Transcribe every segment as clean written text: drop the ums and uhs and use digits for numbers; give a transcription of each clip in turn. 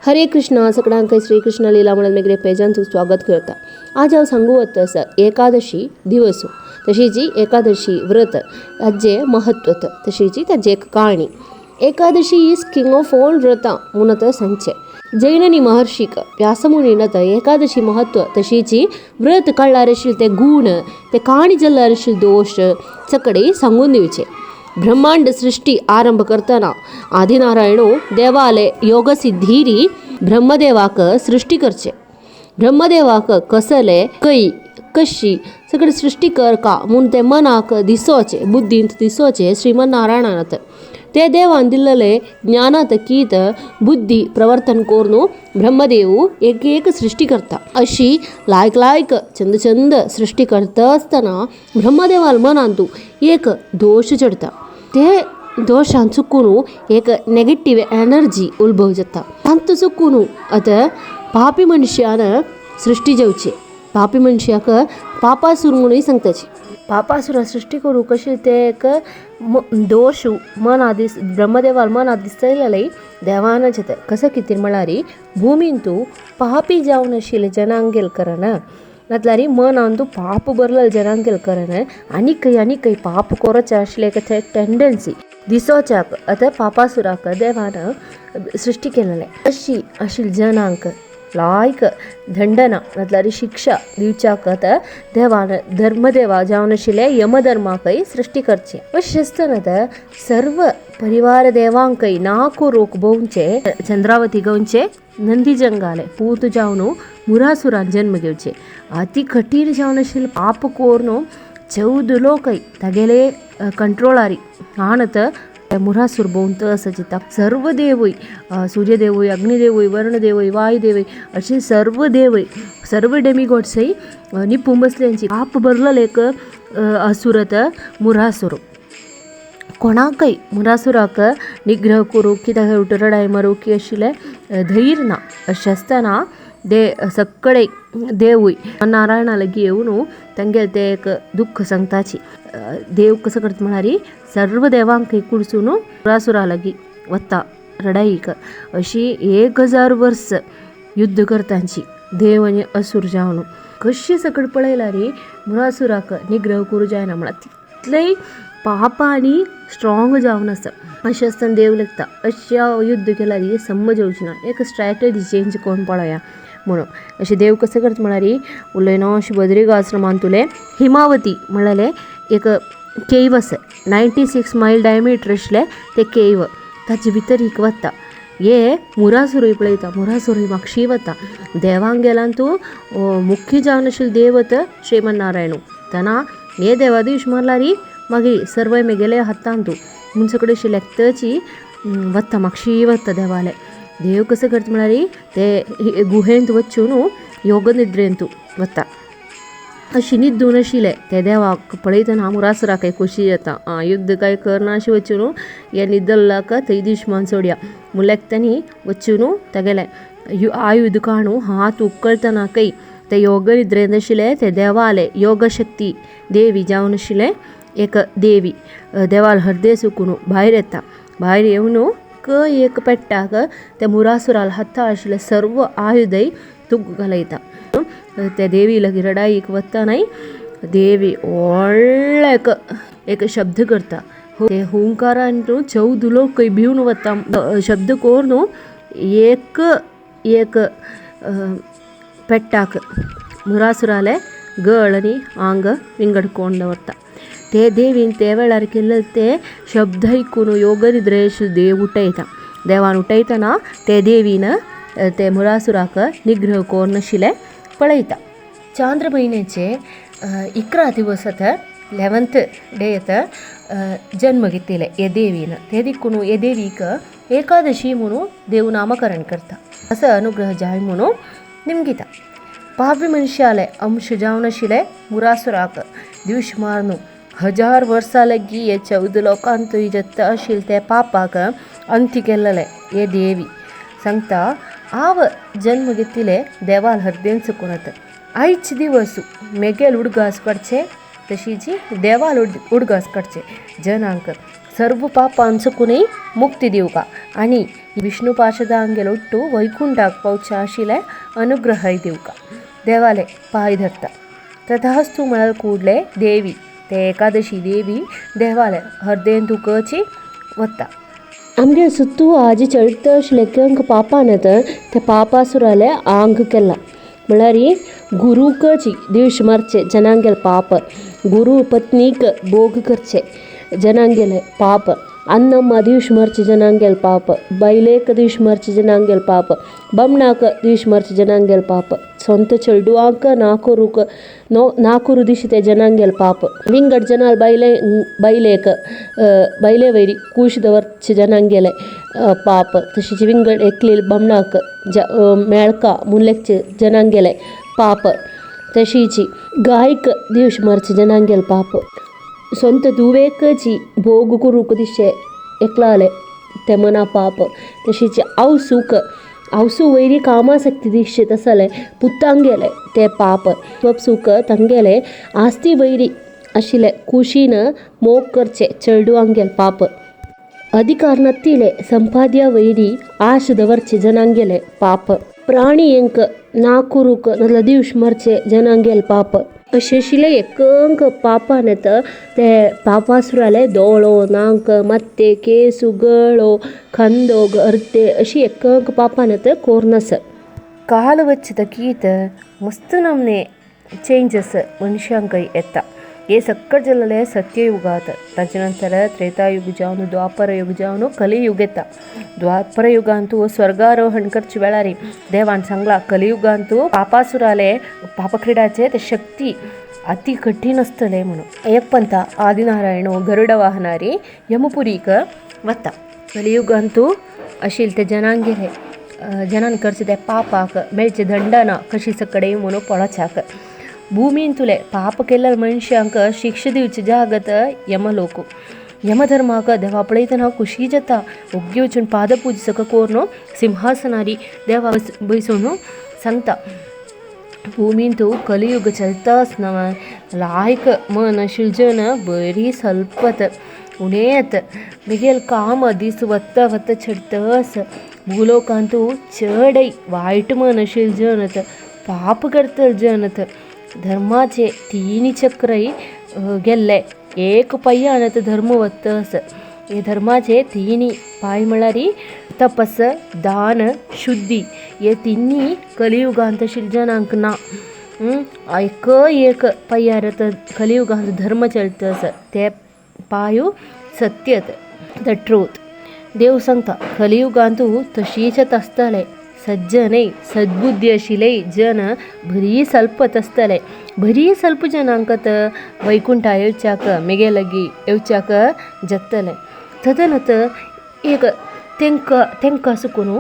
हरे कृष्णा सगळ्यांक श्रीकृष्ण लीला म्हणून मेगले पेजांत स्वागत करता. आज हांव सांगू वता आसा एकादशी दिवस, तशीच एकादशी व्रत ताजें महत्व, तशीच ताजी एक काणी. Ekadashi is king of all व्रतां म्हूण आतां सांगचें. जैननी महर्षीक व्यासमुनीन आतां एकादशी महत्व तशीच व्रत काडल्यार आशिल्ले ते गूण, ते काणी जाल्यार आशिल्ले दोश सगळे सांगून दिवचे. ब्रह्मांड सृष्टी आरंभ करतना आदिनारायणो देवाले योगसिद्धीरी ब्रह्मदेवाक सृष्टी करचे. ब्रह्मदेवाक कसले कै कशी सगळे सृष्टी कर का म्हूण ते मनाक दिसोचे, बुद्धींत दिसोचे श्रीमन्नारायणान. ते देवान दिल्लले ज्ञानात कीत बुद्धी प्रवर्तन करून ब्रह्मदेव एक एक सृष्टी करता. अशी लायक लायक चंद चंद सृष्टी करता आसतना ब्रह्मदेवाल मनांतू एक दोश चडता. ते दोशान चुकून एक नेगेटीव एनर्जी उद्भव जाता. तांतू चुकून आतां पापी मनशान सृष्टी जावची. पापी मनशाक पापासूर म्हणून सांगताची. पापासुरा सृष्टी करूं कशें ते एक दोश मना दीस ब्रह्मदेवाल मना दिसतले देवानाचे ते कसो कितें म्हळ्यार भुमींतू पापी जावन आशिल्ले जनांगेल करना, नातल्यार मनान तूं पाप भरलेले जनांगेल करना, आनी खंय आनी खंय पाप करचें आशिल्लें एक टेंडन्सी दिसोच्याक आतां पापासुराक देवान सृष्टी केलेलें. अशी आशिल्ले जनांक लायक दंडना नातल्यार शिक्षा दिवच्याक आतां देवान धर्मदेवा जावन आशिल्ले यमधर्माकय सृष्टी करचे. अशें आसतना आतां सर्व परिवार देवांकय ना करूंक भोंवचे चंद्रावती गवचे नंदीजंगाले पूत जावन मुरासुरान जन्म घेवचे. अती कठीण जावन आशिल्ले पाप करून 14 लोकय तागेले कंट्रोलारी आणत मुरासूर भोंवत आसा चिंता. सर्व देवूय सूर्यदेवूय, अग्निदेवूय, वरुणदेवूय, वायुदेवूय अशे सर्व देवूय सर्व डेमिगॉड्सय निपून बसल्यांची पाप भरलेले एक असुर मुरासूर. कोणाकय मुरासुराक निग्रह करूं कित्याक रडाय मारूं की आशिल्लें धैर्य ना. अशें आसतना दे सगळे देवूय नारायणा लागीं येवन तांगेलें तें एक दुख्ख सांगताची. देव कसो करता म्हळ्यार सर्व देवांक कुडसून मुरासुरा लागीं वता रडाईक. अशी 1000 वर्स युद्ध करताची देव आनी असुर जावन. कशी सगळें पळयल्यार मुरासुराक निग्रह करूं जायना म्हळ्यार तितलेय पापांनी स्ट्रॉंग जावन आसा. अशें आसतना देव लागता अशें युद्ध केल्यार समज येवची ना, एक स्ट्रॅटजी चेंज करून पळोवया म्हणून. अशें देव कसो करता म्हळ्यार उलयना अशें बद्रिका आश्रमांतुलें हिमावती म्हणलेलें एक केव आसा. 96 मायल डायमिटर आशिल्लें तें केव. ताचे भितर एक वता हे मुरासुरूय पळयता, मुरासुरूय मागशी वता. देवांक गेल्यान तूं मुख्य जावन आशिल्लें देवत श्रीमन्नारायण तेन्ना हे देवादीश मारल्यार मागीर सर्वय मेगेले हातान तूं म्हूण सगळें अशें लेखताची वता मागशी वता देवाले. देव कसो करता म्हळ्यार ते गुहेंत वचून योगनिद्रेंत वता. अशी न्हिदून आशिल्ले ते देवाक पळयतना मुरासुराक खोशी जाता. आं युद्ध काय करना अशें वचून हे न्हिदल्लाक थंय दुश्मान सोडया म्हूण लेखतानी वचून तागेलें आयुध काडून हात उकळतना खंय ते योगनिद्रेंत आशिल्ले ते देवाले योगशक्ती देवी जावन आशिल्लें एक देवी देवाल हर्दे सुकून भायर येता. भायर येवन एक पेट्टाक त्या मुरासुराल हाता आशिल्ले सर्व आयुधय तुग घालयता. त्या देवी लागीं रडाईक वतनाय देवी व्हडलो एक एक शब्द करता. ते हुंकारान 14 लोक भिवन वता. शब्द करून एक एक पेट्टाक मुरासुराले गळ आनी आंग विंगड कोण दवरता. ते देवीन ते वेळार केल्ले ते शब्द आयकून योगनिद्रेश देव उठयता. देवान उठयतना ते देवीन ते मुरासुराक निग्रह करून आशिल्लें पळयता. चांद्र म्हयन्याचे 11 दिवस आतां 11th day आतां जन्म घेतिल्ले हे देवीन. ते देखून हे देवीक एकादशी म्हणून देव नामकरण करता. असो अनुग्रह जाय म्हणून निमगिता. पापी मनशाले अंश जावन आशिल्ले मुरासुराक दिवश मारून 1000 वर्सां लागीं हे 14 लोकांतूय जत्ता आशिल्ले ते पापाक अंती केल्लेले हे देवी सांगता. हांव जन्म घेतिल्ले देवाल हर्देन चुकून आतां आयज दिवस मेगेल उडगास काडचे तशीच देवाल उडगास काडचे जनांक सर्व पापान चुकूनय मुक्ती दिवका आनी विष्णू पार्षदांगेल ಒಟ್ಟು वैकुंठाक पावचे आशिल्ले अनुग्रह दिवका देवाले पांय धरता. तथास्तु म्हळ्यार ಕೂಡಲೇ देवी ते एकादशी देवी देवाले हरदेन तुकची वता. आमगे सुत्तू आजी चडत आशिल्ले अंक पापान येता ते पापासुराले आंग केला म्हळ्यार गुरुकची दिवश मारचे जनांगेल पाप, गुरु पत्नीक भोग करचे जनांगेले पाप, अन्नम्मा दिवश मारचे जनांगेल पाप, बायलेक दिवश मारचे जनांगेल पाप, बमणाक दिवश मारचे जनांगेल पाप, ಸ್ವಂತ ಚೆಲ್ಡುವಾಂಕ ನಾಕುರುಕ ನೋ ನಾಕುರು ದಿಶಿತೆ ಜನಾಂಗೆಲ್ ಪಾಪ, ವಿಂಗಡ್ ಜನಾಲ್ ಬೈಲೆ ಬೈಲೇಕ ಬೈಲೆ ವೈರಿ ಕೂಶಿದವರ್ಚ ಜನಾಂಗೆಲೆ ಪಾಪ, ತಶೀच ವಿಂಗಡ್ एकलील बमणाक मेळका मुलेकचे जनांगेले पाप, तशीची गायक दिवश मारचे जनांगेल पाप, ಸ್ವಂತ दुवेकची भोग करूंक दिशे एकलाले ते मना पाप, तशीच आवसूक आवसू वैरी कामासक्ती दिशे तसले पुत्तांगेले ते पाप, स्वपसूक तंगेले आस्ती वैरी आशिल्ले कुशीन मोग करचे चेडवांगेल पाप, अधिकार नत्तिले संपाद्या वैरी आश दवरचे जनांगेले पाप, प्राणियंक नाकुरूक नाजाल्यार दिवश मारचे जनांगेल पाप, अशें आशिल्ले एकंक पापान येता ते पापासुराले दोळो नाक मात्ते केसू गळो खांदो अर्दे अशी एकंक पापान येता कोर्न आसा. काल वच्चे कीत मस्त नमने चेंजस मनशांकय येता. हे सक्कट जाल्ले सत्ययुगात, ताजे नंतर त्रेतायुग जावन द्वापर युग जावन कलियुग येता. द्वापर युगांतू स्वर्गारोहण करचे वेळार देवान सांगला कलियुगांतू पापासुराले पापक्रीडाचे ते शक्ती अति कठीण आसतले म्हणून. एक पंता आदिनारायण गरुड वाहनारी यमपुरीक वता. कलियुगांतू आशिल्ले ते जनांगेले जनान करचे ते पापाक मेळचे दंडना कशी सकडे म्हणून पळोवच्याक भूमींतुले पाप केल्ल्या मनशांक शिक्षा दिवचे जागत यमलोक. यमधर्माक देवा पळयतना खुशी जाता, ओग्गी वचून पादपूज सगळं कोरून सिंहासनारी देवा बैसून सांगता भूमींतू कलियुग चलता आसतना लायक मन आशिल्ले जन बरी सल्पत उणेत मिगेल काम दीस वत्ता वत्ता चडतस भूलोकांतू चडय वायट मन आशिल्ले जन पाप करतले जन धर्माचे तिनी चक्रय गेल्ले एक पय्यान धर्म वत्तस. हे धर्माचे तिनी पाय म्हळ्यार तपस दान शुद्धी हे तिन्ही कलियुगांत आशिल्ले जनांक ना. एक एक पय्यार कलियुगांत धर्म चलतस ते पायो सत्यत the truth. देव सांगता कलियुगांतू तशीच आसतले सज्जनय सद्बुद्धी आशिल्ले जन बरी सल्पत आसतले, बरी सल्प जनांक वैकुंठा येवच्याक मेगे लागीं येवच्याक जातले. तदनंतर एक तेंकां तेंकां सुकून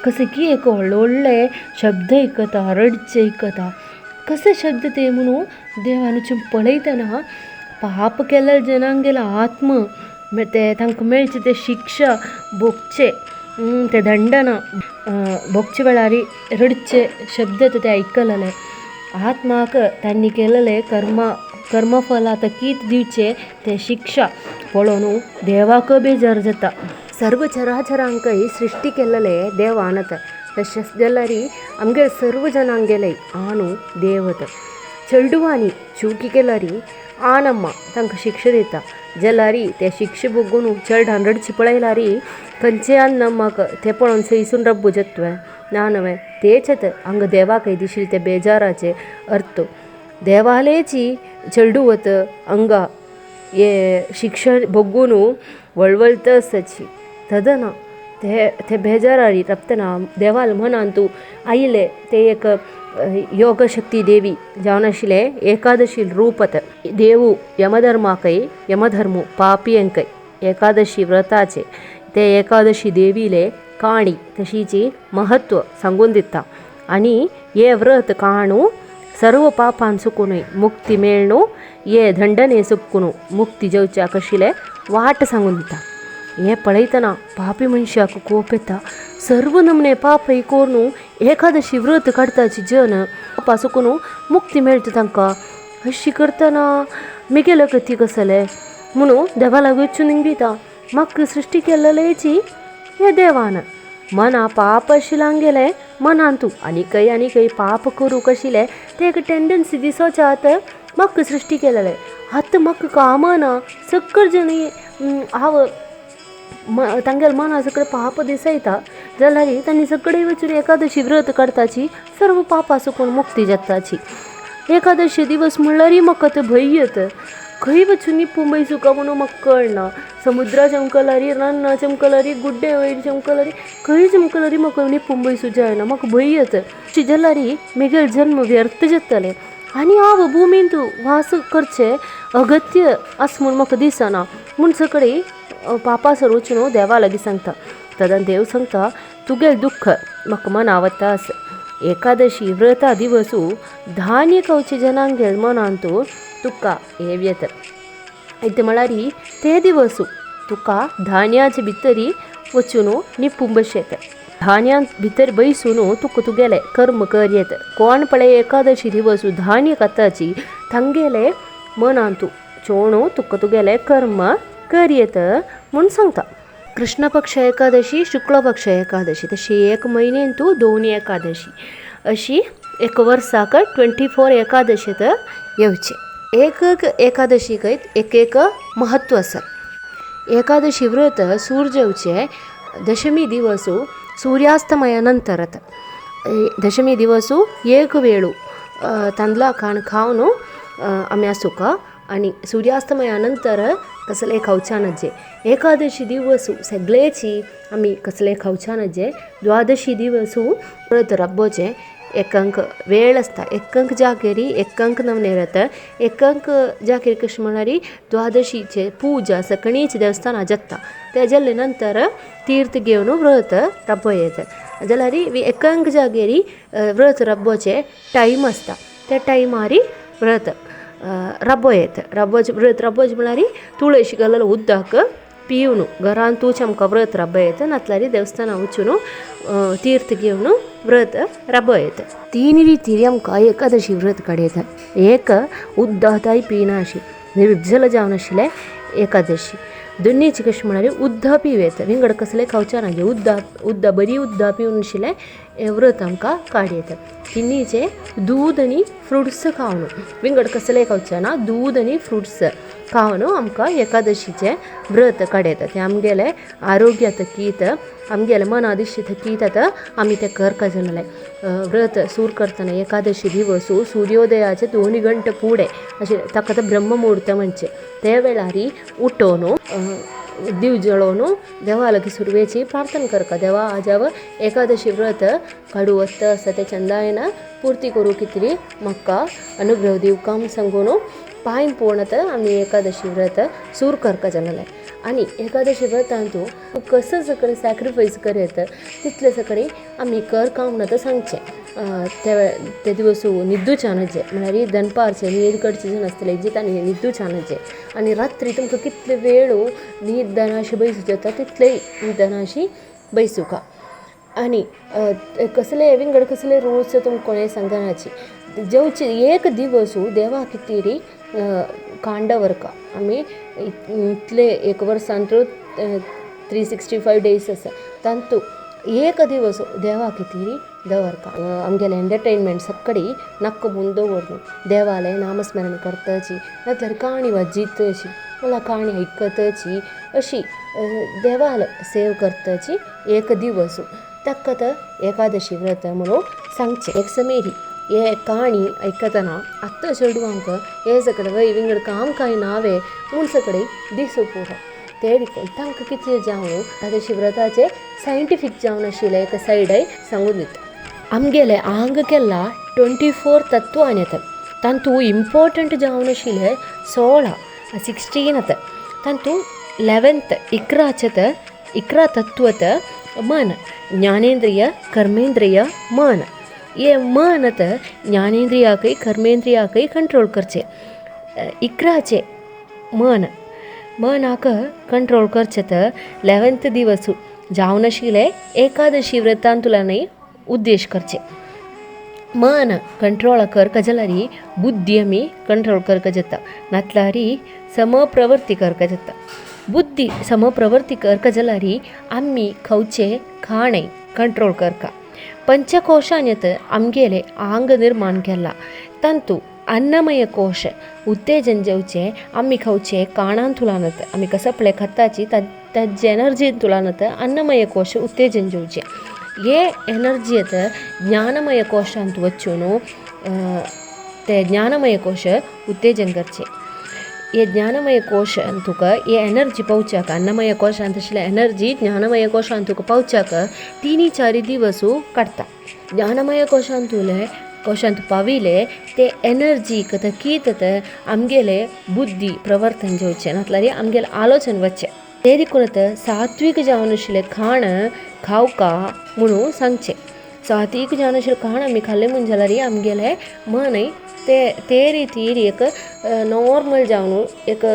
कशें की एक व्हडले व्हडले शब्द आयकता रडचे आयकता कशे शब्द ते म्हणून देवान वचून पळयतना पाप केल्ल्या जनांगेलो आत्म ते तांकां मेळचे ते शिक्षा भोगचे ते दंडना भोगचे वेळार रडचे शब्द ते आयकलेले आत्माक तांणी केलेले कर्मफल आतां कितें दिवचे ते शिक्षा पळोवन देवाक बेजार जाता. सर्व चराचरांकय सृश्टी केल्ले देवान आतां तशेंच जाल्यार आमगे सर्व जनांगेले आनू देवत. चेडवांनी चुकी केल्यार आनम्मा तांकां शिक्षा दिता जाल्यार ते शिक्षा भोगून चेडवान रडचे पळयल्यार खंयचे अन्नम्माक ते पळोवन सैसून रब्बू जातवे ना न्हय तेच हांगा देवाकय दिशिल्ले ते बेजाराचे अर्थ देवालेची चेडूं वत हांगा हे शिक्षा भोगून वळवळत आसाची तदना ते ते बेजारारी रबतना देवाल मनांतू आयले ते एक योगशक्ती देवी जावन आशिल्ले एकादशी रूपत देवू यमधर्माकय यमधर्मू पापियंकय एकादशी व्रताचे ते एकादशी देवीले काणी तशीची महत्व सांगून दिता आनी हे व्रत काणू सर्व पापान सुकूनय मुक्ती मेळ्णू हे दंडने सुकून मुक्ती जेवच्याक आशिल्ले वाट सांगून दिता. हे पळयतना पापी मनशाक कोप येता. सर्व नमने पापय करून एकादशी व्रत काडताची जन पापा सुकून मुक्ती मेळटा तांकां अशी करतना मिगेलो गती कसले म्हणून देवा लागीं वचून दिता म्हाका सृश्टी केल्लेची हे देवान. मना पाप आशिल्लें आमगेलें मनांतू आनीकय आनीकय पाप करूंक आशिल्लें तें एक टेंडन्सी दिसोच्या आतां म्हाका सृश्टी केलेलें. आतां म्हाका कामना सक्कड जणी हांव तांगेले मना सगळे पाप दिसयता जाल्यार तांणी सगळे वचून एकादशी व्रत काडताची सर्व पापा सुकून मुक्ती जाताची. एकादशी दिवस म्हणल्यार म्हाका तें भंय येता. खंय वचून निपून बैसूका म्हणून म्हाका कळना. समुद्रा चमकलारी, रान्ना चमकलारी, गुड्डे वयर चमकलारी, खंय चमकलारी म्हाका निपून बैसू जायना, म्हाका भंय येता. अशें जाल्यार म्हगेलो जल्म व्यर्थ जातलें आनी हांव भुमींत वास करचें अगत्य आसा म्हूण म्हाका दिसना म्हूण सगळी पापासर वचून देवा लागीं सांगता. तेन्ना देव सांगता तुगेलें दुख्ख म्हाका मनावता आसा. एकादशी व्रता दिवसू धान्य खावचे जनांगेल मनांतू तुका हें येता. इतलें म्हळ्यार ते दिवसू तुका धान्याचे भितरी वचून निपून बसयता. धान्या भितर बैसून तुका तुगेलें कर्म कर येता. कोण पळय एकादशी दिवसू धान्य खाताची तांगेले मनांतू चोणू तुका तुगेलें कर्म कर येता म्हूण सांगता. कृष्ण पक्ष एकादशी, शुक्ल पक्ष एकादशी, तशी एक म्हयन्यान तूं दोन एकादशी अशी एक वर्साक 24 एकादशी तर येवचे. एक एकादशीक एक एक महत्व आसा. एकादशी व्रत सूर्य दशमी दिवसू सूर्यास्तमया नंतर दशमी दिवसू एक वेळू तांदळा खाण खावन आमी आसूका आनी सूर्यास्तमया नंतर कसले खावच्या नजे. एकादशी दिवसू सगळेची आमी कसले खावच्या नजे. द्वादशी दिवसू व्रत राबोवचें. एकांक वेळ आसता, एकांक जागेरी एकांक नवनेरत एकांक जागेर कशें म्हळ्यार द्वादशीचे पुजा सकणीच देवस्थानां जाता. ते जाले नंतर तीर्थ घेवन व्रत राबो येता. जाल्यार एकांक जागेरी व्रत राबोवचें टायम आसता, त्या टायमार व्रत राबो येता. राबोवचें व्रत राबोवचें म्हळ्यार तुळशी घालून उदक पिवन घरांतूच आमकां व्रत राबो येता, नातल्यार देवस्थानां वचून तीर्थ घेवन व्रत राबो येता. तीन रितीन आमकां एकादशी व्रत काडयता. एक उदक पिनाशी निर्जल जावन आशिल्लें एकादशी. दोनीची कशें म्हळ्यार उदक पिवयता, विंगड कसलें खावचें ना, उदक उदक बरी उदक पिवन आशिल्लें व्रत आमकां काडयता. तिनीचें दूद आनी फ्रुट्स खावन विंगड कसलें खावचें ना, दूद आनी फ्रुट्स खावन आमकां एकादशीचें व्रत काडयता. तें आमगेलें आरोग्य थकीत आमगेलें मना दिश्टी थकीत आतां आमी तें करका जालें. व्रत सूर करतना एकादशी दिवस सुर्योदयाचे 2 घंटे फुडें अशें ताका आतां ब्रह्ममुहूर्त म्हणचें ते वेळार उठोवन दीव जळोवन देवा लागीं सुरवेची प्रार्थना करता. देवा आज हांव एकादशी व्रत काडू वता आसा तें चंदायन पुर्ती करूं कितली म्हाका अनुग्रह दिवका म्हूण सांगून पांय पळोवन आतां आमी एकादशी व्रत सूर करपा जालें. आनी एकादशी व्रतान तूं कसो सगळें सॅक्रिफायस करयत तितलें सगळें आमी कर का म्हूण आतां सांगचें. ते दिवस न्हिदूच नजे म्हळ्यार दनपारचें न्हीद कडचें जे नासतलें जी तांणी न्हिदूच नजे आनी रात्री तुमकां कितले वेळ न्हीद अशी बैसूं जाता तितलेय न्हिदनाशी बैसुका. आनी कसले विंगड कसले रूल्स तुमकां कोणें सांगनाची. जेवचे एक दिवस देवा कितें कांडवर्क आमी इतले एक वर्सांत 365 डेज आसा तातूंत एक दिवस देवा कितें दवरका. आमगेलें एंटरटेनमेंट सगळी नाका म्हूण दवरून देवालें नामस्मरण करताची, नाजाल्यार काणी वाजयताची, नाल्यार काणी आयकताची, अशी देवालें सेव करताची एक दिवस ताका आतां एकादशी व्रत म्हणून सांगचें. एक समेरी हे काणी आयकतना आतां चेडवांक हे सगळें वय विंगड काम कांय नावे म्हूण सगळें दिसूं पुरो ते देखून तांकां कितें जावन एकादशी व्रताचें सायंटिफीक जावन आशिल्लें एका सायडाय सांगून दिता. आमगेलें आंग केला 24 तत्वां येता, तातूंत इम्पोर्टंट जावन आशिल्लें 16 16 आतां तातूंत 11th 11 तत्वत मन, ज्ञानेंद्रिय कर्मेंद्रिय मन. हे मन आतां ज्ञानेंद्रियाकय कर्मेंद्रियाकय कंट्रोल करचें. 11 मन मनाक कंट्रोल करचें तर 11th दिवस जावन आशिल्लें एकादशी व्रतांतल्यानय उद्देश करचें. मन कंट्रोल करका जाल्यार बुद्धी आमी कंट्रोल करका जाता, नातल्यार समप्रवृत्ती करका जाता. बुद्धी समप्रवृत्ती करका जाल्यार आमी खावचें खाणें कंट्रोल करका. पंचकोशांत आमगेलें आंग निर्माण केलां तातूंत अन्नमय कोश उत्तेजन जावचें आमी खावचें खाणां तुलानत आमी कसपले खाताची ताजे एनर्जी तुलानत अन्नमय कोश उत्तेजन जावचें. हे एनर्जी आतां ज्ञानमय कोशांत वचून ते ज्ञानमय कोश उत्तेजन करचें. हे ज्ञानमय कोशान तुका हे एनर्जी पावच्याक अन्नमय कोशांत आशिल्ले एनर्जी ज्ञानमय कोशांत तुका पावच्याक 3-4 दिवस काडटा. ज्ञानमय कोशांतुले कोशांत पाविले ते एनर्जीक कीत आमगेले बुद्धी प्रवर्तन जावचें नातल्यार आमगेलें आलोचन वचचें. ते देखून सात्वीक जावन आशिल्लें खाण खावका म्हणून सांगचें. सात्वीक जावन आशिल्लें खाण आमी खाल्लें म्हूण जाल्यार आमगेलें मनय ते ते रितीर एक नॉर्मल जावन एक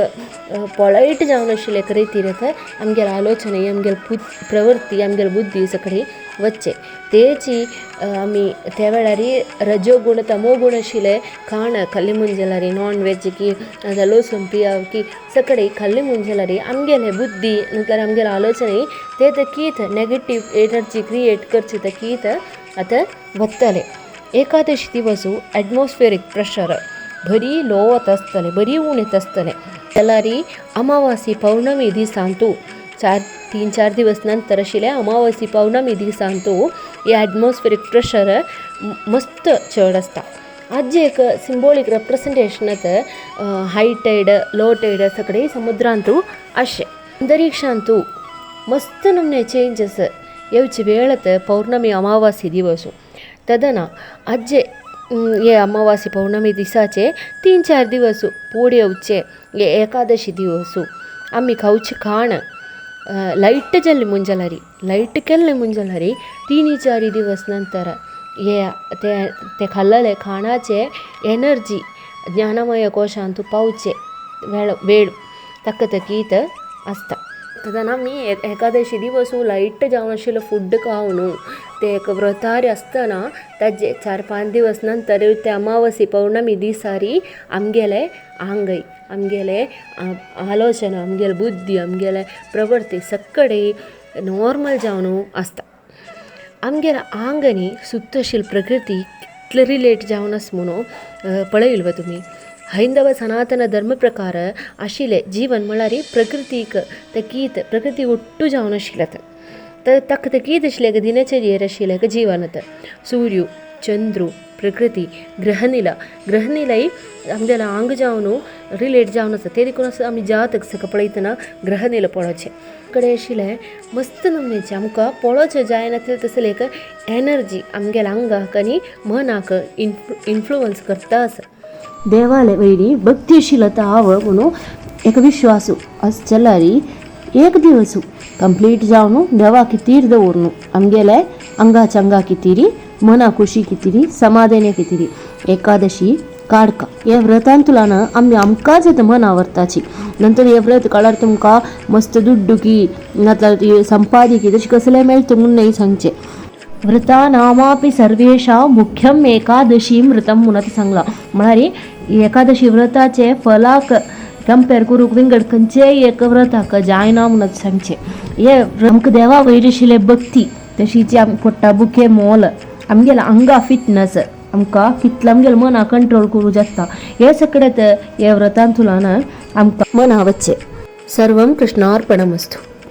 पोलायट जावन आशिल्लें एक रितीर आमगेलें आलोचनय आमगेले प्रवृत्ती आमगेले बुद्धी सगळी वचचें. तेची आमी त्या वेळार रजोगुण तमोगुण आशिल्लें खाण खाल्लें म्हूण जाल्यार नॉन वेज की नाजाल्यार लसूण पियाव की सगळें खाल्लें म्हूण जाल्यार आमगेलें बुद्धी नाजाल्यार आमगेलें आलोचनय ते कीत नेगेटीव एनर्जी क्रिएट करची ते कीत आतां वतलें. एकादशी दिवस एटमॉस्फेरीक प्रेशर बरी लो वता आसतलें, बरी उणें येता आसतलें. जाल्यार अमावासी पौर्णमी दिसांतू 3-4 दिवस नंतर आशिल्ले अमावासी पौर्णमी दिसांतू हे एटमॉस्फेरीक प्रेशर मस्त चड आसता. आजी एक सिंबॉलीक रेप्रेसेंटेशन आतां हाय टायड लो टायड सगळे समुद्रांतू अशें अंतरिक्षांतू मस्त नमने चेंजस येवचे वेळ आतां पौर्णमी अमावासी दिवस. तदना आजे हे अमावासी पौर्णमी दिसाचे 3-4 दिवस फुडें येवचे हे एकादशी दिवस आमी खावचें खाण लायट जाल्लें म्हूण जाल्यार लायट केल्लें म्हूण जाल्यार 3-4 दिवस नंतर हे ते ते खाल्लेले खाणाचे एनर्जी ज्ञानमय कोशांत पावचे वेळ वेळ ताका कीत आसता. तेन्ना आमी एकादशी दिवस लायट जावन आशिल्लो फूड खावन ते एक व्रतार आसतना ताजे 4-5 दिवस नंतर ते अमावसी पौर्णमी दिसारी आमगेले आंगय आमगेले आलोचना आमगेले बुद्धी आमगेले प्रवृत्ती सगळे नॉर्मल जावन आसता. आमगेले आंग आनी सुप्त आशिल्ली प्रकृती कितले रिलेट जावन आसा म्हणून पळयलें वा तुमी. हैंदव सनातन धर्म प्रकार आशिल्लें जीवन म्हळ्यार प्रकृतीक ते कीत प्रकृती ಒಟ್ಟು जावन आशिल्लें तर ताका ते कीत आशिल्लें दिनचर्येर आशिल्लें जीवन सूर्य चंद्र प्रकृती ग्रहनिला ग्रहनिलय आमगेलें आंग जावन रिलेट जावन आसा. ते देखून आसा आमी जातक सगळें पळयतना ग्रहनिला पळोवचें कडेन आशिल्लें मस्त नमनेचें आमकां पळोवचें जायना तसलें एक एनर्जी आमगेल्या आंगाक आनी मनाक इन्फ्लुवन्स करता आसा. देवाले वयली भक्ती आशिल्लो हांव म्हणून एक विश्वास आस जाल्यार एक दिवस कंप्लीट जावन देवा कितीर दवरून आमगेले अंगाच्या अंगा कितीरी मना खुशी कितीरी समाधान कितीरी एकादशी काडका. हे व्रतांतुलान आमी आमकांच येता मन आवडताची. नंतर हे व्रत काडल्यार तुमकां मस्त दुड्डू की नाजाल्यार संपादी की तशें कसलें मेळटा म्हूण न्हय सांगचें. व्रता नामापि सर्वेषां मुख्यम एकादशी व्रतम म्हणून आतां सांगलां. म्हळ्यार एकादशी व्रताचे फलाक कंपेर करूंक विंगड खंयचेय एक व्रताक जायना म्हणून सांगचें. हे आमकां देवा वयर आशिल्ले भक्ती तशीच पोट्टा बुके मोल आमगेले आंगा फिटनस आमकां कितलें आमगेलें मना कंट्रोल करूं जाता हे सगळें हे व्रतांतुलान आमकां मना वचचें. सर्वं कृष्णार्पणमस्तु.